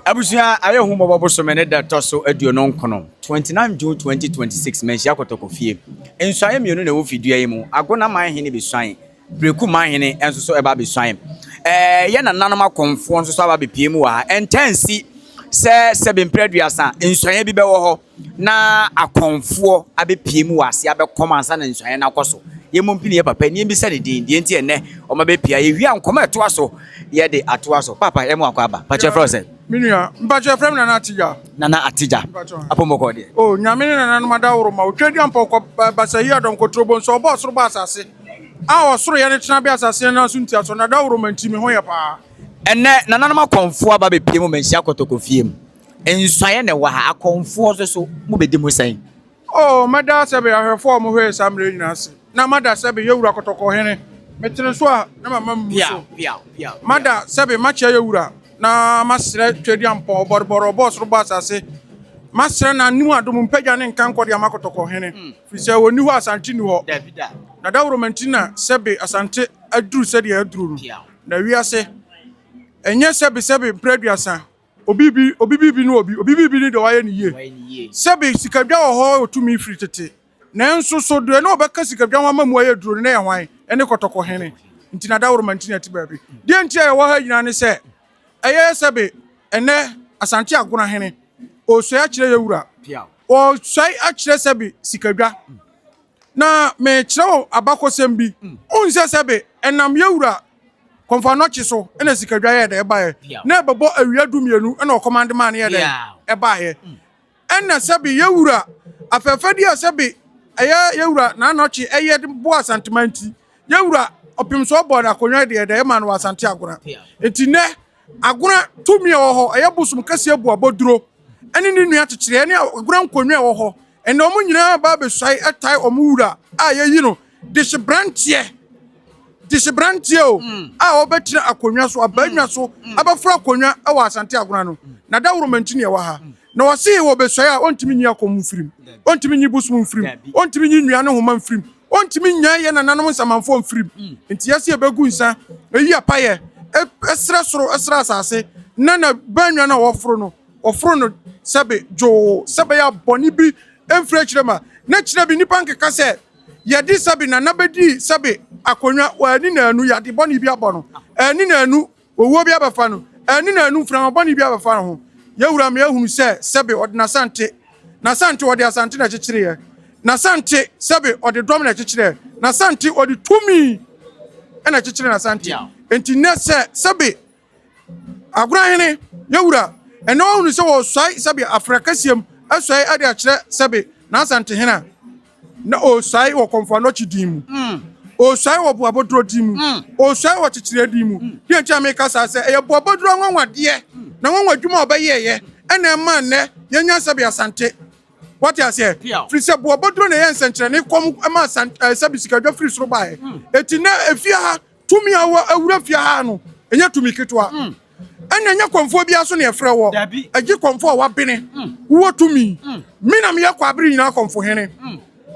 Abusua ayɛ hu mmɔbɔ bosome ne da ɛtɔ so 29, 29 June 2026, Manhyia Kɔtɔkɔ fie. Nsuaeɛ mmienu na ɛwɔ fidua yi mu. Agona man hene bɛsuan, Bereku man hene nso so ɛba bɛsuan. Ɛɛ yɛ nananom akɔmfoɔ nso so aba bɛpie mu wɔ ha. Ɛntaa nsi sɛ sɛbe mprɛ 30 nsuaeɛ bi bɛwɔ hɔ na akɔmfoɔ abɛpie mu wɔ aseɛ abɛkɔm ansa na nsuaeɛ no akɔ so. Yɛmmɔ mpini yɛ papa ni yɛmmisa ne din deɛ nti ɛnnɛ ɔma bɛpie a yɛwie a nkɔmmɔ a ɛtoa so yɛde atoa so. Papa yɛma wakɔ aba. Pakyɛ frɛ wo sɛ? Me nua, mpakyɛ frɛ me Nana Atigya. Nana Atigya. Apɔmmɔkɔ deɛ. O, Nyame ne nananom adaworo ma otwa dua mpɔnkɔ basayi adɔnkɔ turobo nso ɔbɔɔ soro bɔɔ asase a ɔsoro yɛ ne tenabea asase yɛ nan so ntiasoɔ na daworo ma nti me ho yɛ paa. Ɛnnɛ nananom akɔmfoɔ aba abɛpie mu manhyia kɔtɔkɔ fie mu. Nsuaeɛ na ɛwɔ ha, akɔmfoɔ nso so mobɛdi mu sɛn? O, mɛda sɛbe ahwɛfoɔ a wɔhwɛɛ saa mmerɛ yi nyinaa ase, na mada sɛbe yɛ wura kɔtɔkɔ hene, metene so a na mama mmu so. Mada sɛbe makyea yɛ wura, na masrɛ Tweaduampɔn, ɔbɔrebɔre, ɔbɔɔ soro bɔɔ asase, masrɛ n'anim adom mpagya ne nkankɔ de ama kɔtɔkɔ hene, firi sɛ ɔnni hɔ a Asante nni hɔ. Na dawuroma nti na sɛbe Asante aduru sɛdeɛ aduru no. Na wiase, ɛnyɛ sɛbe sɛbe mprɛ 30, obi bi, obi biribi ne obi, obi biribi ne deɛ wayɛ no yie. Sɛbe sikadwa wɔ hɔ wɔ tumi firi tete, nanso so deɛ na ɔbɛka sikadwa ho ama mu ayɛ duro no na ɛyɛ hwan? Ɛne kɔtɔkɔ hene. Nti na dawuroma nti na ɛte baabi. Deɛ nti a yɛwɔ ha nyinaa ne sɛ, ɛyɛ sɛbe ɛnɛ Asante Agona hene, ɔresuae akyerɛ yɛ wura. Ɔresuae akyerɛ sɛbe sikadwa. Na mekyerɛ wo abakɔsɛm bi. Wohu sɛ sɛbe ɛnam yɛ wura Kɔmfo Anɔkye so na sikadwa yɛɛ dɛ ɛbaeɛ. Na ɛbɛbɔ awia 12 na ɔkɔmande maa no yɛɛ dɛ ɛbaeɛ. Ɛna sɛbe yɛ wura afɛɛfɛdeɛ a sɛbe ɛyɛ yɛ wura N'Anɔkye ɛyɛ de boa Asanteman nti, yɛ wura Ɔpemsoɔ bɔɔ no akonnwa deɛ dɛ ɛmaa no wɔ Asante Agona. Nti nnɛ Agona tumi a ɛwɔ hɔ, ɛyɛ bosom kɛseɛ bu abɔduro ɛne ne nua kyekyereɛ ne Agona nkonnwa a ɛwɔ hɔ ɛnna wɔn nyinaa ba abɛsuae ɛtae wɔn wura a yɛyi no dehye dehye o a ɔbɛtena akonnwa so abannwa so abɛforo akonnwa wɔ Asante Agona no na dawuroma nti na ɛwɔ ha na wɔse wɔbɛsuae a ɔntumi nyi akɔm mfirim ɔntumi nyi bosom mfirim ɔntumi nyi nnua ne homa mfirim ɔntumi nya yɛ nananom nsamanfoɔ mfirim nti yɛse yɛbɛgu nsa ɛyi apayɛ ɛsrɛ soro ɛsrɛ asase na na bannwa no a wɔforo no wɔforo no sɛbe dwoo sɛ bɛyɛ a bɔne bi mfiri akyire ma na kyerɛ bi nnipa nkeka sɛ yɛde sɛbe nana bɛdii sɛbe akonnwa wɔani naanu yɛade bɔne bi abɔ no ani naanu owuo bi abɛfa no ani naanu mframa bɔne bi abɛfa no ho yɛwura ma yɛhunu sɛ sɛbe ɔde n'asante n'asante ɔde asante na ɛkyekyereɛ n'asante sɛbe ɔde dɔm na ɛkyekyereɛ n'asante ɔde tumi ɛna ɛkyekyere n'asante nti nnɛ sɛ sɛbe Agorahene, yɛwura, ɛnɛ wahunu sɛ wɔresuae sɛbe afra kɛseɛ mu asuae ade akyerɛ sɛbe n'Asantehene a na ɔresuae wɔ Kɔmfo Anɔkye din mu, ɔresuae wɔ Boaboduro din mu, ɔresuae wɔ Kyekyerɛ din mu. Deɛ nti a meka saa sɛ ɛyɛ Boaboduro anwanwadeɛ na nwanwa adwuma a ɔbɛyɛeɛ ɛna ɛma nnɛ yɛnya sɛbe Asante. Wate aseɛ? Firi sɛ Boaboduro na ɛyɛ nsɛnkyerɛnne kɔm ma sɛbe sikadwa firi soro baeɛ. Enti nnɛ efie ha Tumi a ɔwɔ awura fie ha no, ɛnyɛ tumi ketewa. Mm. Ɛna ɛnyɛ kɔmfoɔ biara so na ɛfrɛ wɔ. Ɛgye kɔmfoɔ a wabene. Mm. Wowɔ tumi. Mm. Me na meyɛ kwabere nyinaa kɔmfo hene.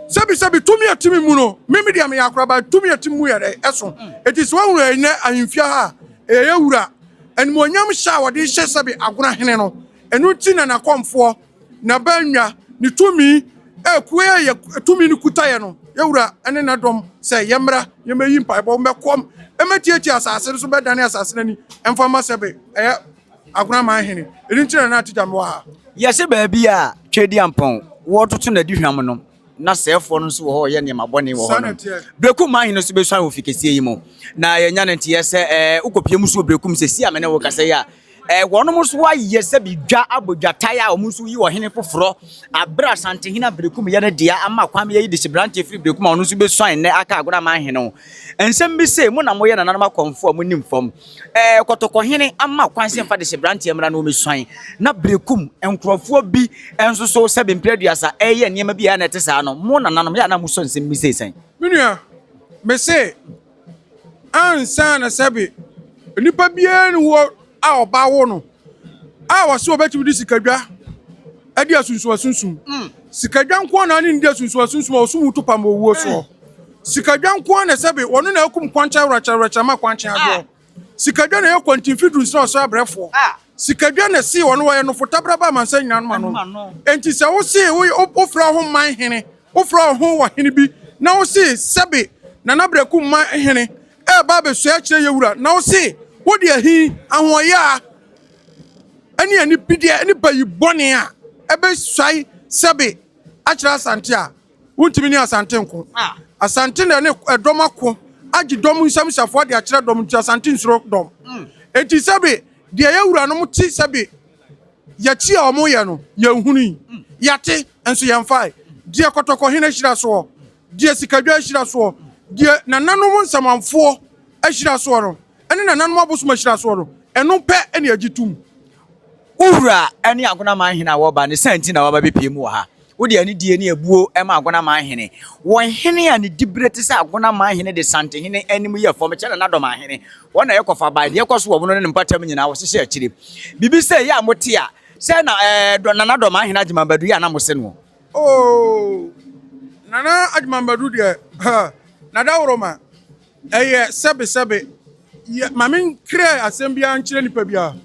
Sɛbi sɛbi tumi a tumi mu no, me me deɛ meyɛ akoraba, tumi a tumi mu yɛ dɛ ɛso. Eti sɛ wahunu ɛnɛ ahemfie ha a, ɛyɛ wura. Animuonyam hyɛ a wɔde hyɛ sɛbi agona hene no, ɛno nti na n'akɔmfoɔ n'abannwa, ne tumi, ekuo a yɛ tumi no kuta yɛ no, yɛ wura ne n'adɔm sɛ yɛmmra yɛmmɛyi mpaebɔ mmɛkɔm mmɛtiatia asase no so bɛdane asase no ani mfa ma sɛbe ɛyɛ Agonaman hene. Ɛno nti na na Atigya mewɔ ha. Yɛse baabi a Tweaduampɔn wɔretoto n'aduhwam no, na sɛɛfoɔ no nso wɔ hɔ reyɛ nneɛma bɔne wɔ hɔ nom. Berekum man hene nso bɛsuan wɔ fi kɛseɛ yi mu. Na yɛnya no nteɛ sɛ ɛɛ wokɔpie mu so wɔ Berekum sɛsi a me ne wo kasa yi a, ɛɛ wɔnom nso ayɛ sɛ bi dwa abɔ dwatae a wɔn nso yi ɔhene foforɔ aberɛ a Asantehene a Berekum yɛ no dea ama kwan ma yɛyi dehye firi Berekum a ɔno nso bɛsuan nnɛ aka Agona man hene ho. Nsɛm bi se mo na moyɛ nananom akɔmfoɔ a monim fam. Ɛɛ Kɔtɔkɔhene ama kwan sɛ mfa dehye mmra na wɔmmɛsuan. Na Berekum nkurɔfoɔ bi nso so sɛbe mprɛ 30 ɛreyɛ nneɛma bi a na ɛte saa no, mo nananom yɛ a na mosɔ nsɛm bi sei sɛn? Me nua, mese ansa na sɛbe nipa biara nni hɔ a ɔba wo no a wɔse wɔbɛtumi de sikadwa adi asunsum asunsum. Sikadwa nko na ne ndi asunsum asunsum a ɔsom to pam owuo soɔ. Sikadwa nko na sɛbe wɔno na akum kwankyɛn werɛkyerɛwerɛkyerɛ ma kwankyɛn adoɔ. Sikadwa na ɛyɛ kwantimfi duru nsena ɔsoro abrɛfoɔ. Sikadwa na ɛsee wɔn wɔyɛ nofotabra ba amansan nyinaa nom ano. Enti sɛ wose wofrɛ wo ho man hene, wofrɛ wo ho wɔ hene bi, na wose sɛbe Nana Braku man hene ɛreba abɛsua akyerɛ yɛ wura, na wose wode ahi, ahoɔyaa, ne anibideɛ ne bayi bɔne a ɛbɛsuae sɛbe akyerɛ Asante a, Wontumi ne Asante nko. Asante na ɛne ɛdɔm ako agye dɔm nsam safoa de akyerɛ dɔm nti Asante nsuro dɔm. Enti sɛbe deɛ yɛ wuranom te sɛbe yɛkyi a wɔn yɛ no yɛnhunui. Yɛate nso yɛmfae. Deɛ Kɔtɔkɔhene ahyira soɔ, deɛ Sikadwa ahyira soɔ, deɛ nananom nsamanfoɔ ahyira soɔ no ɛne nananom abosom ahyira soɔ no ɛno pɛ na yɛgye tom. Wo wura ne Agonaman hene a wɔreba no, sɛn nti na wɔaba abɛpue mu wɔ ha? Wode anidie ne abuo ma Agonaman hene. Wɔn hene a ne diberɛ te sɛ Agonaman hene de Santehene anim yɛ fam kyɛ Nana hene. Wɔn na yɛkɔfa bae. Deɛ ɛkɔ so wɔ mono ne ne mpɔtam nyinaa, wɔhyehyɛ akyire. Biribi sɛ ɛyɛ a mote a, sɛ na ɛɛ Nana Dɔman hene Agyeman Badu yɛ a na mose noɔ. Oh, Nana Agyeman Badu deɛ, huh, Nadaworoma. Ɛyɛ sɛbesɛbe. Yɛ, ma menkrɛ asɛm biara nkyerɛ nipa biara.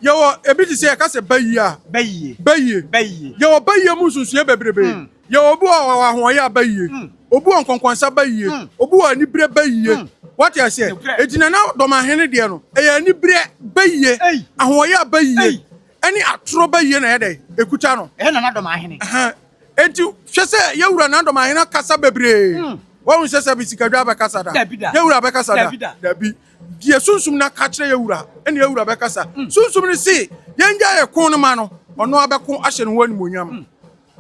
Yɛwɔ ebi te sɛ yɛka sɛ bayie a. Bayie. Bayie. Bayie. Yɛwɔ bayie mu nsunsuiɛ bebrebe. Mm. Yɛwɔ obi wɔ ɔwɔ ahoɔyɛ a bayie. Mm. Obi wɔ nkɔnkɔnsa bayie. Mm. Obi wɔ anibere bayie. Wate aseɛ? Eti Nana Dɔmahene deɛ no, ɛyɛ anibere bayie, ahoɔyɛ a bayie, ɛne atorɔ bayie na ɛyɛ dɛ ekuta no. Ɛyɛ Nana Dɔmahene. Enti hwɛ sɛ yɛn wura Nandɔm Ahene akasa bebree. Wahu sɛ sɛbi Sikadwa bɛkasa da? Yɛn wura bɛkasa da? Dabi. Deɛ Sunsum no aka akyerɛ yɛn wura, ɛne yɛn wura bɛkasa. Sunsum no se yɛngyae ɛko no ma no, ɔno ara bɛko ahyɛ ne ho animuonyam.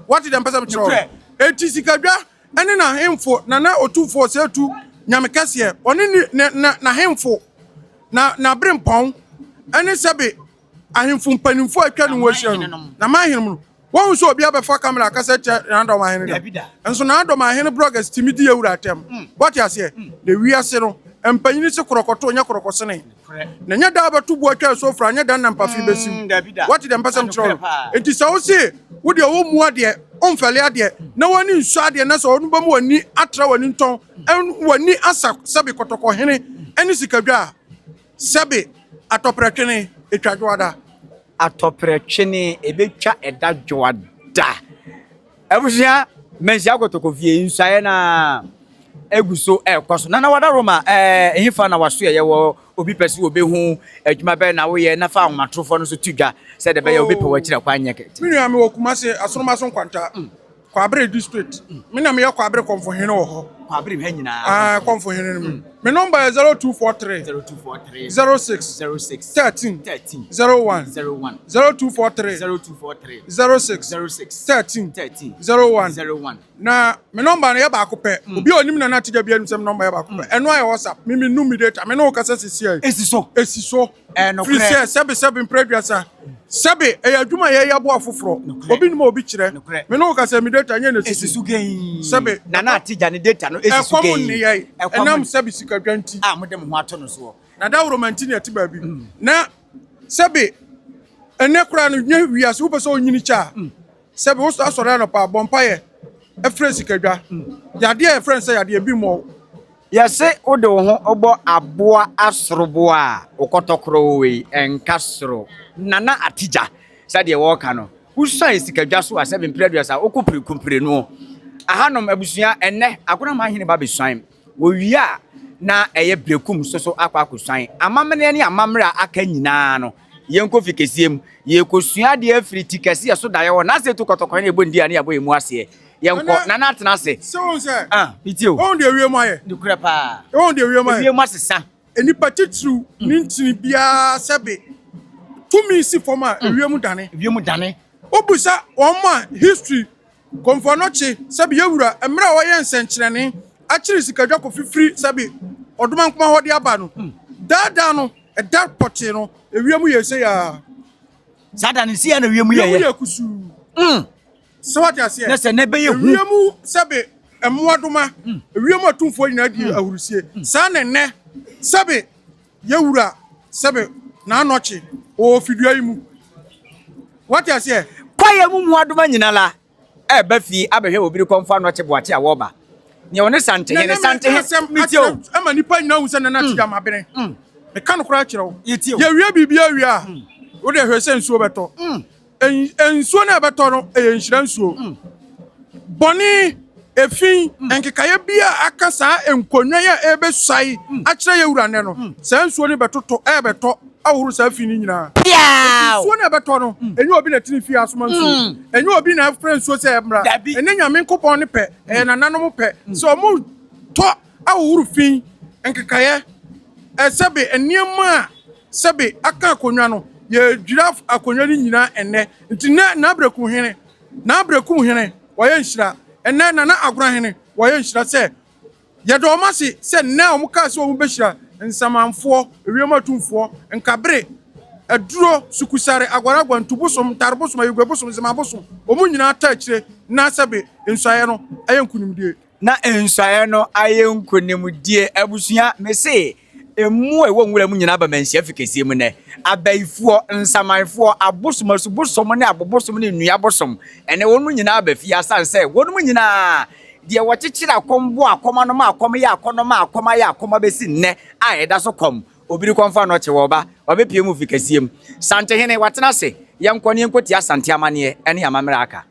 Woate deɛ mpɛ sɛ mekyerɛ wo no? Enti Sikadwa ne n'ahemfo, Nana Otumfoɔ Osei Nyame Kɛseɛ, ɔne ne, ne, n'ahemfo, na, n'aberempɔn, ɛne sɛbe ahemfo mpanimfoɔ a atwa ne ho ahyia no, na m'ahenem no, wɔhu sɛ obi abɛfa kamera akasa atia Nana Ahene da. Nso Nana Ahene bloggers tumi di yɛwura atɛm. Wɔte aseɛ? Na wiase no, mpanyini se korɔkɔto nyɛ korɔkɔsene. Na nyɛ da abɛto bo atwa asuo fra, nyɛ da nna mpafe bɛsiw. Wɔte deɛ mpɛ sɛ mekyerɛ no? Enti sɛ wo se wo deɛ wommu adeɛ, womfɛle adeɛ, na w'ani nsɔ adeɛ na sɛ ɔno bɛmu w'ani atra w'ani ntɔn, w'ani asa sɛbe kɔtɔkɔhene ne sikadwa a, Sɛbe atɔprɛtwene etwa dwoada. Atɔprɛtwene ebetwa ɛda dwoada. Abusua, Manhyia Kotoko fie nsuaeɛ no ara egu so ɛrekɔ so. Nana Wadaroma, ɛɛ ɛhefa na waso ɛyɛ wɔ obi pɛ sɛ obehu adwuma bɛn na woyɛ na fa ahomatorofoɔ no nso to dwa sɛdeɛ ɛbɛyɛ obi pɛ w'akyiri akwan nyɛ kɛte. Me nua mewɔ Kumasi Asonomaso Nkwanta. Kwaabere district. Me na meyɛ Kwaabere kɔnfohene wɔ hɔ. Kwaabere ha nyinaa. Ah, kɔnfohene no mu. Me nɔmba yɛ 0243 0243 06 06 13 13 01 01 0243 0243 06 06 13 13 01 01. Na me nɔmba no yɛ baako pɛ. Obi a onim Nana Atigya biara nim sɛ me nɔmba yɛ baako pɛ. Ɛno ayɛ WhatsApp. Me me num me data. Me ne wo kasa sisi ayi. Esi so. Esi so. Ɛyɛ Firi nokorɛ. sɛ sɛbe sɛbe mprɛ aduasa. Sɛbe ɛyɛ adwuma a yɛyɛ aboa afoforɔ. Nokorɛ. Obi nim a obi kyerɛ. Nokorɛ. Me ne wo kasa me data nyɛ na Esi esisi. so gɛn. Sɛbe. Nana Atigya ne data no esi so Ɛkɔm gɛn. nneyɛe. Ɛkɔm Ɛnam sɛbe sikadwa nti. a mode mo ho ato no soɔ. Na dawuroma nti na ɛte baabi. Na sɛbe ɛnɛ koraa no nyɛ wiase wopɛ sɛ onyini kyɛ a. Sɛbe wo asɔre anɔpa a bɔ mpaeɛ frɛ sikadwa. Yadeɛ a yɛfrɛ no sɛ yadeɛ bi mmɔ wo. Yɛse wode wo ho bɔ aboa asoroboa a, wo kɔtɔkorɔ wei ɛnka soro. Nana Atigya, sɛdeɛ wɔka no, wosuae sikadwa so a sɛbe mprɛ aduasa wokɔ preku mprenu. Ahanom abusua, ɛnnɛ Agonaman hene ba bɛsuan. Wɔwie a, na ɛyɛ Berekum nso so akɔ akɔsuan. Amammerɛ ne amammerɛ a aka nyinaa no, yɛnkɔ fi kɛseɛ mu. Yɛrekɔsua adeɛ afiri ti kɛseɛ so daeɛ hɔ. N'ase tu kɔtɔkɔɛ na yɛbɔ ndi a na yɛabɔ yɛn mu aseɛ. Yɛnkɔ. Nana atena ase. Sɛ wohu sɛ. Ah, metie o. Wohu deɛ wiem ayɛ. Nokorɛ paa. Wohu deɛ wiem ayɛ. Ewiem asesa. Nnipa titiriw ne ntini biara sɛbe tumi si fam a, ewiem dane. Ewiem dane. Wobisa wɔn a history Komfo-Anokye sɛbe yɛ wura mmerɛ a ɔyɛ nsɛnkyerɛnne akyere sikadwa kofi firi sɛbe Ɔdomankoma hɔ de aba no, daa da no, ɛda pɔtee no, ewiem yɛɛ sei ara. Saa da no, sei ara na ewiem yɛeɛ. Ewiem yɛɛ kusuu. Sɛ wate aseɛ? Na sɛ na ɛbɛyɛ hu. Ewiem sɛbe mmoadoma, ewiem atumfoɔ nyinaa dii ahurusie. Saa na nnɛ sɛbe Yɛ wura sɛbe n'anɔkye wɔ fidua yi mu. Wate aseɛ? Kwaeɛ mu mmoadoma nyina la ɛreba fie abɛhwɛ wɔ biri kɔmfo anɔkye boakye a wɔreba. Nea ɔne Santehene, Santehene, metie o. Ɛma nipa nyina hu sɛ Nana Atigya mabene. Meka nokorɛ akyerɛ wo. Yɛtie o. Yɛwie biribiara wie a, Wode hwɛ sɛ nsuo bɛtɔ. Nsuo no a ɛbɛtɔ no, ɛyɛ nhyira nsuo. Bɔne, efi, nkekaeɛ bi a aka saa nkonnwa yi a ɛrebɛsuae akyerɛ yɛn wura nnɛ no, saa nsuo no bɛtotɔ, ɛrebɛtɔ ahohoro saa fi no nyinaa. Nsuo no a ɛbɛtɔ no, ɛnyɛ obi na ɛtene fie asoma nsuo. Ɛnyɛ obi na ɛfrɛ nsuo sɛ ɛmmra. Ɛnyɛ Nyame Nkopɔn ne pɛ, ɛyɛ nananom pɛ sɛ wɔtɔ ahohoro fi, nkekaeɛ, sɛbe nneɛma a sɛbe aka akonnwa no, yɛredwira akonnwa no nyinaa ɛnnɛ. Nti nnɛ N'Abrɛkum Hene, N'Abrɛkum Hene, wɔayɛ nhyira. Ɛnnɛ Nana Agona Hene, wɔayɛ nhyira sɛ yɛda wɔn ase sɛ nnɛ a wɔkaa sɛ wɔbɛhyira Nsamanfoɔ, Ewiem Atumfoɔ, Nkabere, Aduro, Sukusare, Agwaragwa, Ntubosom, Ntarebosom, Ayiguabosom, Nzemabosom, wɔn nyinaa taa akyire na sɛbe nsuaeɛ no ayɛ nkunimdie. Na nsuaeɛ no ayɛ nkonimdie. Abusua, mese mmoa a ɛwɔ nwura mu nyinaa ba manhyia fi kɛseɛ mu nnɛ. Abayifoɔ, nsamanfoɔ, abosom, asubosom ne abobosom ne nnua bosom, ɛnnɛ wɔn nyinaa aba fie asane sɛ wɔn nyinaa deɛ wɔkyekyere akɔm bɔ akɔm ano ma akɔm yɛ akɔnnɔ ma akɔm ayɛ akɔm abɛsi nnɛ a ɛda so kɔm. Obi rekɔmfa ano kye wɔ ba, wabɛpue mu fi kɛseɛ mu. Santehene, watena ase, yɛnkɔ ne yɛnkɔtie Asante amanneɛ ne amammerɛ aka.